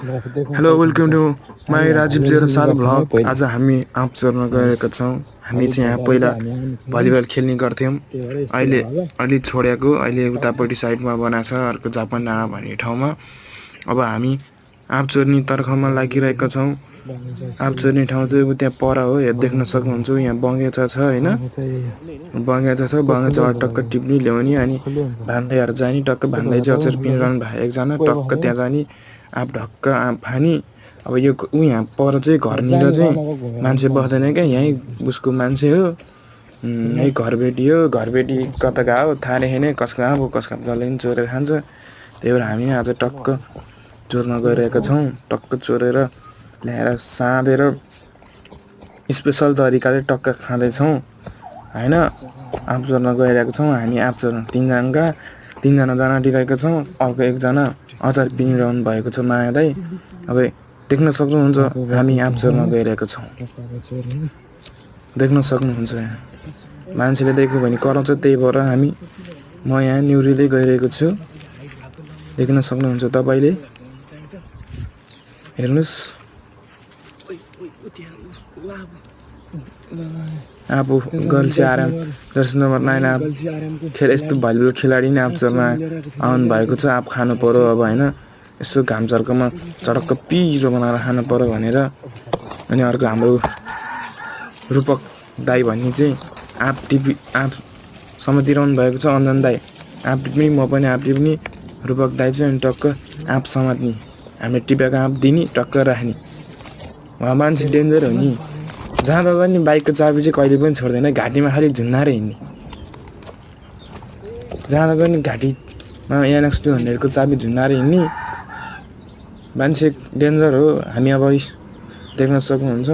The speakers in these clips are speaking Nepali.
Hello welcome to my Rajiv 07 vlog. आज हामी आँप चोर्न गएका छौँ। हामी चाहिँ यहाँ पहिला भलिबल खेल्ने गर्थ्यौँ। अहिले छोडेको, अहिले उतापट्टि साइडमा बनाएको छ अर्को जापान डाँडा भन्ने ठाउँमा। अब हामी आँप चोर्ने तर्खमा लागिरहेका छौँ। आँप चोर्ने ठाउँ चाहिँ त्यहाँ पर हो, यहाँ देख्न सक्नुहुन्छ। यहाँ बगैँचा छ होइन, बगैँचा छ। बगैँचाबाट टक्क टिप्नी ल्याउने अनि भान्दैहरू जाने, टक्क भान्दै चाहिँ अचार पिनिरहनु भएको एकजना, टक्क त्यहाँ जाने, आँप ढक्क आँप खाने। अब यो यहाँ पर चाहिँ घरनिर चाहिँ मान्छे बस्दैन क्या, यहीँ उसको मान्छे हो, यही घरबेटी हो। घरबेटी कता गयो थाहा रहेन, कसको आँप कसको जसले पनि चोरेर खान्छ। त्यही भएर हामी आज टक्क चोर्न गइरहेका छौँ। टक्क चोरेर ल्याएर साँधेर स्पेसल तरिकाले टक्क खाँदैछौँ होइन। आँप चोर्न गइरहेको छौँ हामी। आँप चोर्न तिनजना जान आँटिरहेका छौँ। अर्को एकजना अचार पिनिरहनु भएको छ माया दाइ। अब देख्न सक्नुहुन्छ हामी आँप चोर्न गइरहेका छौँ, देख्न सक्नुहुन्छ। यहाँ मान्छेले देख्यो भने कराउँछ, त्यही भएर म यहाँ निहुरिँदै गइरहेको छु। देख्न सक्नुहुन्छ तपाईँले, हेर्नुहोस्। आफू गल्छी आराम जर्सी नम्बर 9 आँप खेल यस्तो भलिबल खेलाडी नै आँप चोर्न आउनु भएको छ। आँप खानु पर्यो अब होइन, यसो घाम झर्कोमा चटक्क पिरो बनाएर खानु पर्यो भनेर। अनि अर्को हाम्रो रूपक दाई भन्ने चाहिँ आँप समातिरहनु भएको छ। अञ्जन दाई आँप टिप्ने, म पनि आँप टिप्ने। रूपक दाई चाहिँ अनि टक्क आँप समात्ने, हामीले टिपेको आँप दिने, टक्क राख्ने। उहाँ मान्छे डेन्जर हो नि। जाँदा पनि बाइकको चाबी चाहिँ कहिले पनि छोड्दैन, घाँटीमा खालि झुन्नाएर हिँड्ने। जाँदा पनि घाँटीमा NX200को चाबी झुन्नाएर हिँड्ने मान्छे डेन्जर हो। हामी अब देख्न सक्नुहुन्छ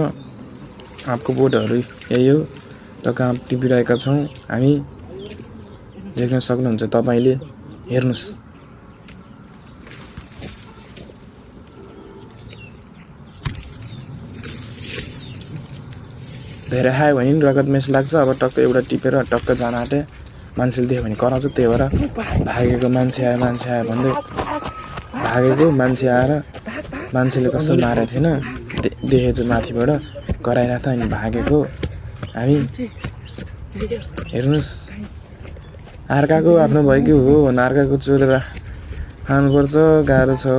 आँपको बोटहरू यही हो, टक्क आँप टिपिरहेका छौँ हामी। देख्न सक्नुहुन्छ तपाईँले, हेर्नुहोस्। धेरै खायो भने रगत मेस लाग्छ। अब टक्क एउटा टिपेर टक्क जान आँटे, मान्छेले देख्यो भने कराउँछ। त्यही भएर भागेको मान्छे आयो भन्दै भागेको मान्छे आएर मान्छेले कस्तो मारेको थिएन देखेको चाहिँ माथिबाट कराइरहेको थियो अनि भागेको हामी। हेर्नुहोस्, अर्काको आफ्नो भइको हो भने अर्काको चोरेर खानुपर्छ, गाह्रो छ।